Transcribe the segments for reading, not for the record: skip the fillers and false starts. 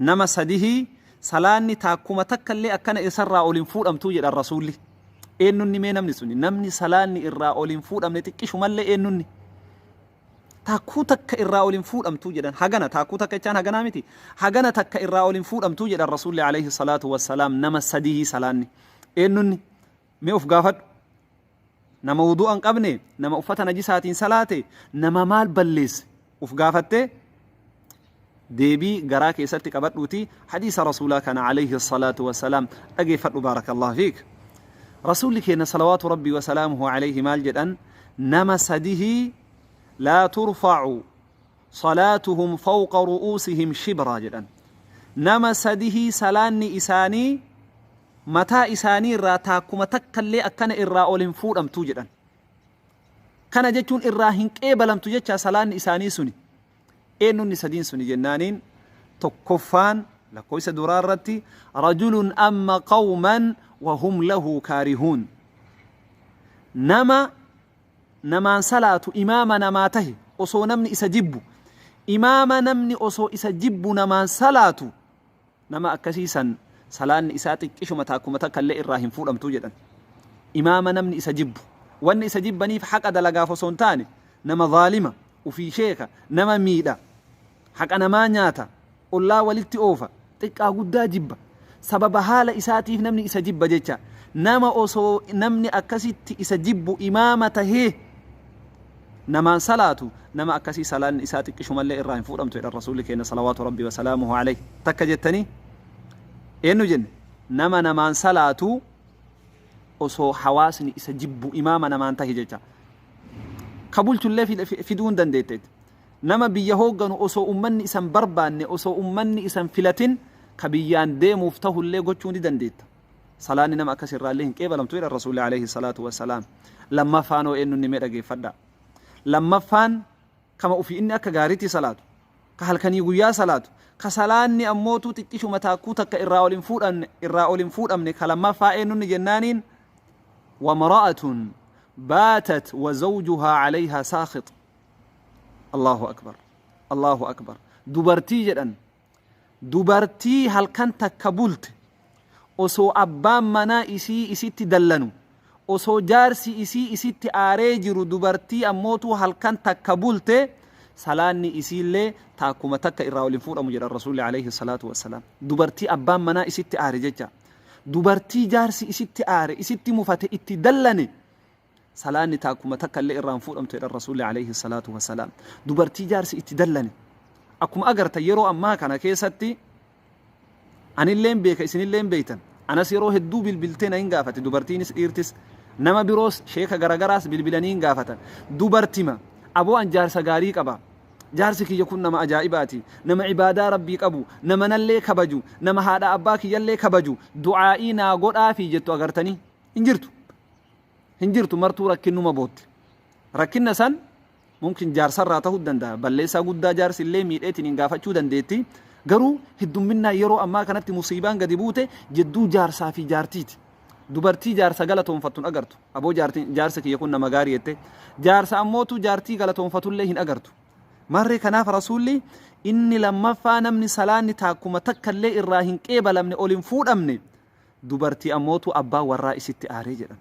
Nama sadihii salaanni taakkuma takkallee akkana isarraa ol hin fuudhamtuu jedhan Rasuulli. Eennunni mee namni suni? Namni salaanni irraa ol hin fuudhamne xiqqishumallee eennunni? Taakkuu takka irraa ol hin fuudhamtuu jedhan. Hagana taakkuu takka jechaan haganaa miti. Hagana takka irraa ol hin fuudhamtuu jedhan Rasuulli alayhi salaatu wassalaam nama sadihii salaanni. Eennunni? Mee of gaafadhu. Nama wudu'a hin qabne, nama uffata najisaatiin salaate, nama maal balleesse? Uf gaafattee deebii garaa keessatti qabadhuutii hadiisa rasuulaa kana alayhi salaatu wassalaam dhageeffadhu baarakallahu fiik. Rasuulli keenya salawaatu rabbii wasalaamuhu alayhi maal jedhan? Nama sadihii laa turfa'u salaatuhum fawqa ru'uusihim shibraa jedhan. Nama sadihii salaanni isaanii mataa isaanii irraa taakkuma takkallee akkana irraa ol hin fuudhamtu jedhan. Kana jechuun irraa hin qeebalamtu jecha salaanni isaanii suni. Eenyunni sadiin suni jennaaniin tokkoffaan lakkoofsa duraa irratti rajulun amma qawman wa hum lahu kaarihuun. Nama namaan salaatu imaama namaa tahe osoo namni isa jibbu imaama namni osoo isa jibbu namaan salaatu Nama akkasii san salaanni isaa xiqqishuma taakkuma takka illee irraa hin fuudhamtu jedhan. Imaama namni isa jibbu. Wanni isa jibbaniif haqa dalagaaf osoo hin taane nama zaalima, ufii sheeka, nama miidha, haqa namaa nyaata, ollaa walitti oofa, xiqqaa guddaa jibba. Sababa haala isaatiif namni isa jibba jecha. Nama osoo namni akkasitti isa jibbu imaama tahee namaan salaatu nama akkasii salaanni isaa xiqqishumallee irraa hin fuudhamtu jedhan Rasuulli keenya salawaatu rabbii wasalaamuhu alayhi. Takka jettanii eenyu jenne? Nama namaan salaatu osoo hawaasni isa jibbu imaama namaan tahe jecha. Ka bulchullee fiduu hin dandeetteet. Nama biyya hoogganu osoo ummanni isan barbaanne osoo ummanni isan filatin ka biyyaan deemuuf tahullee gochuu ni dandeetta. Salaanni nama akkas irraallee hin qeebalamtu jedhan Rasuulli alayhi salaatu wassalaam. Lammaffaan hoo eenyunni mee dhageeffadhaa. Lammaffaan kama ufii inni akka gaariitti salaatu, ka halkanii guyyaa salaatu, ka salaanni ammootuu xiqqishuma taakkuu takka irraa ol hin fuudhamne irraa ol hin fuudhamne ka lammaffaa eenyunni jennaaniin wamra'atun baatat wa zawjuhaa alayhaa saakhit. Allahu akbar. Allahu akbar. Dubartii jedhan Dubartii halkan takka bulte osoo abbaan manaa isii isitti dallanu, osoo jaarsi isii isitti aaree jiru dubartii ammootuu halkan takka bulte salaanni isiillee taakkuma takka irraa ol hin fuudhamu jedhan Rasuulli alayhi salaatu wassalaam. Dubartii abbaan manaa isitti aare jecha. Dubartii jaarsi isitti aare, isitti mufate, itti dallane Salaanni taakkuma takka illee irraa hin fuudhamtu jedhan Rasuulli alayhi salaatu wassalaam. Dubartii jaarsi itti dallane. Akkuma agartan yeroo ammaa kana keessatti anilleen beeka isinilleen beektan. Anas yeroo hedduu bilbiltee na hin gaafate dubartiinis dhiirtis nama biroos sheeka garagaraas bilbilanii hin gaafatan. Dubartima aboo an jaarsa gaarii qaba. Jaarsi kiyya kun nama ajaa'ibaati. Nama ibaadaa Rabbii qabu, nama nallee kabaju, nama haadha abbaa kiyyallee kabaju, du'aa'ii naa godhaafii jettu agartanii hin jirtu. Hin jirtu martuu rakkinnuma bootti. Rakkinna san mumkin jaarsarraa ta'uu danda'a. Balleessaa guddaa jaarsi illee miidheetiin hin gaafachuu dandeetti. Garuu heddumminnaan yeroo ammaa kanatti musiibaan gadi buute jidduu jaarsaa fi jaartiiti. Dubartii jaarsa galatoonfattu hin agartu. Aboo jaartiin jaarsi kiyya kun nama gaarii jette. Jaarsa ammootu jaartii galatoonfatullee hin agartu. Maarree kanaaf Rasuulli inni lammaffaa namni salaanni taakkuma takkallee irraa hin qeebalamne ol hin fuudhamne Dubartii ammootu abbaan warraa isitti aaree jedhan.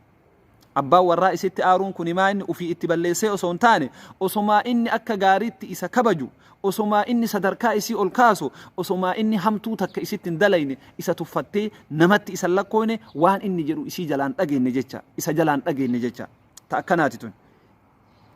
Abbaan warraa isitti aaruun kuni maa inni ufii itti balleessee osoo hin taane osomaa inni akka gaariitti isa kabaju, osomaa inni sadarkaa isii ol kaasu, osomaa inni hamtuu takka isitti hin dalayne isa tuffattee namatti isa hin lakkooyne waan inni jedhu isii jalaan dhageenne jecha, isa jalaan dhageenne jecha. Ta akkanaati tun.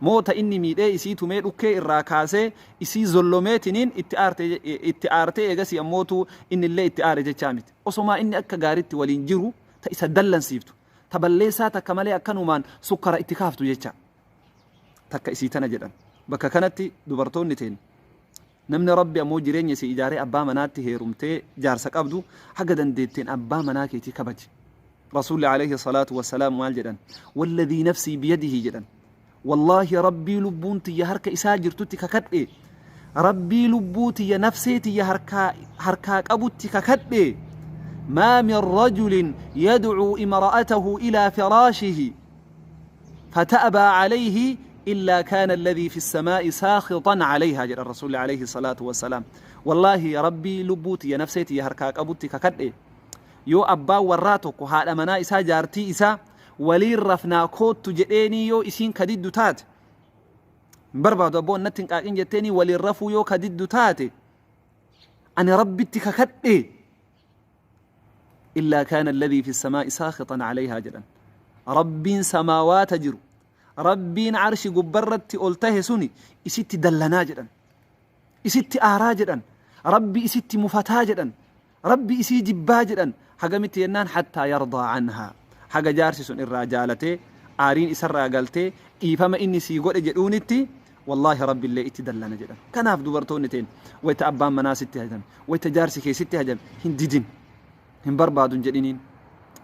Moo ta inni miidhee isii tumee dhukkee irraa kaasee isii zollomeetiniin itti aarte itti aartee eegasii ammootu innillee itti aare jechaa miti. Osomaa inni akka gaaritti waliin jiru ta isa dallansiiftu, ta balleessaa takka malee akkanumaan sukkara itti kaaftu jecha. Takka isii tana jedhan. Bakka kanatti dubartoonni teenna namni Rabbi ammoo jireenya isii ijaaree abbaa manaatti heerumtee jaarsa qabdu haga dandeetteen abbaa manaa keetii kabaji. Rasuulli alayhi salaatu wassalaam maal jedhan? Walladhii nafsii biyadihi jedhan. Wallaahi Rabbii lubbuun tiyya harka isaa jirtutti kakadhe. Rabbii lubbuu tiyya nafsee tiyya harkaa harkaa qabutti kakadhe. Maa min rajulin yadcuu imra'atahu ilaa firaashihi fata'abaa alayhi illaa kaana alladhii fi samaa'i saakhitan alayhaa jedhan Rasuulli alayhi salaatu wassalaam. Wallaahi Rabbii lubbuu tiyya nafsee tiyya harkaa qabutti kakadhe, yoo abbaan warraa tokko haadha manaa isaa jaartii isaa waliin rafnaa koottu jedheenii yoo isiin ka diddu taate, hin barbaadu abboo natti hin qaaqin jetteenii waliin rafuu yoo ka diddu taate, ani Rabbitti kakadhe, illaa kaana alladhii fi samaa'i saakhixan calayhaa jedhan. Rabbiin samaawaata jiru, Rabbiin arshi gubbarratti ol tahe suni isitti dallanaa jedhan, isitti aaraa jedhan, Rabbi isitti mufataa jedhan, Rabbi isii jibbaa jedhan. Hagamitti jennaan, hattaa yardaa canhaa, haga jaarsi sun irraa jaalatee aariin isarraa galtee dhiifama inni sii godhe jedhuunitti, wallaahi Rabbillee itti dallana jedhan. Kanaaf dubartoonni teen, wayta abbaan manaa sitti hajame, wayta jaarsi kee sitti hajame, hin didin, hin barbaadu hin jedhiniin,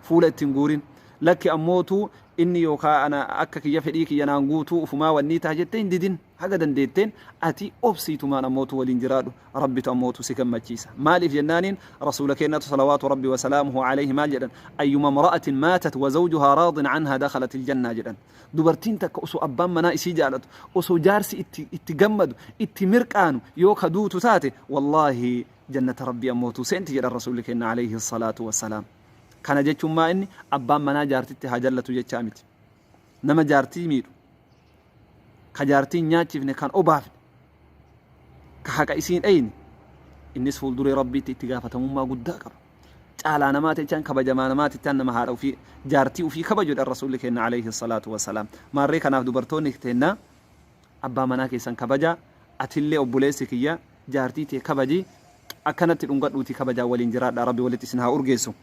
fuula itti hin guurin. Lakki ammootuu inni yookaa ana akka kiyya fedhii kiyya naan guutuu ufumaa wannii taha jettee hin didin. Haga dandeetteen ati obsiitumaan ammootu waliin jiraadhu, Rabbitu ammootu si gammachiisa. Maaliif jennaaniin, Rasuula keennatu salawaatu Rabbi wasalaamuhu alayhi maal jedhan? Ayyuma imra'atin maatat wa zawjuhaa raadin anhaa dakhalat aljannaa jedhan. Dubartiin takka osoo abbaan manaa isii jaalatu, osoo jaarsi itti itti gammadu, itti mirqaanu yoo ka duutu taate, wallaahi jannata Rabbii ammootuu seenti jedhan Rasuulli keenna alayhi salaatu wassalaam. Kana jechuun maa inni abbaan manaa jaartitti haa jallatu jechaa miti. Nama jaartii miidhu, ka jaartii hin nyaachifne, kan obaafne, ka haqa isii hin eeyne, innis fuulduree Rabbiitti itti gaafatamummaa guddaa qaba. Caalaa namaa jechaan, kabajamaa namaa jechaan, nama haadha ofii jaartii ofii kabaju jedhan Rasuulli keenna alayhi salaatu wassalaam. Maarree kanaaf dubartoonni teennaa abbaa manaa keessan kabajaa, atillee obboleessi kiyya jaartii tee kabaji, akkanatti dhungadhuutii kabajaan waliin jiraadhaa, Rabbi walitti isin haa urgeessu.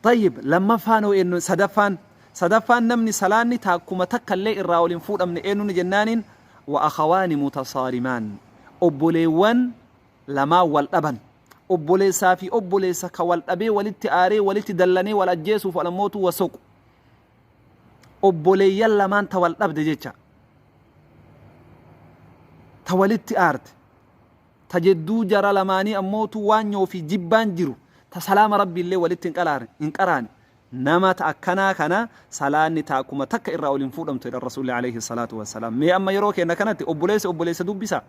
Tayyib, lammaffaan hoo eenyu? Sadaffaan, sadaffaan namni salaanni taakkuma takka illee irraa ol hin fuudhamne eenyuni jennaaniin, wa akhawaani mutasaarimaan, obboleewwan lamaan wal dhaban, obboleessaa fi obboleessa ka wal dhabee walitti aaree walitti dallanee wal ajjeesuuf wal ammootu wasoqu, obboleeyyan lamaan ta wal dhabde jecha, ta walitti aarte, ta jedduu jara lamaanii ammootu waanyoo fi jibbaan jiru, ta salaama Rabbiillee walitti hin qalaarne hin qaraane, nama ta akkanaa kana salaanni taakkuma takka irraa ol hin fuudhamtu jedhan Rasuulli alayhi salaatu wassalaam. Mee amma yeroo keenna kanatti obboleessi obboleessa dubbisa.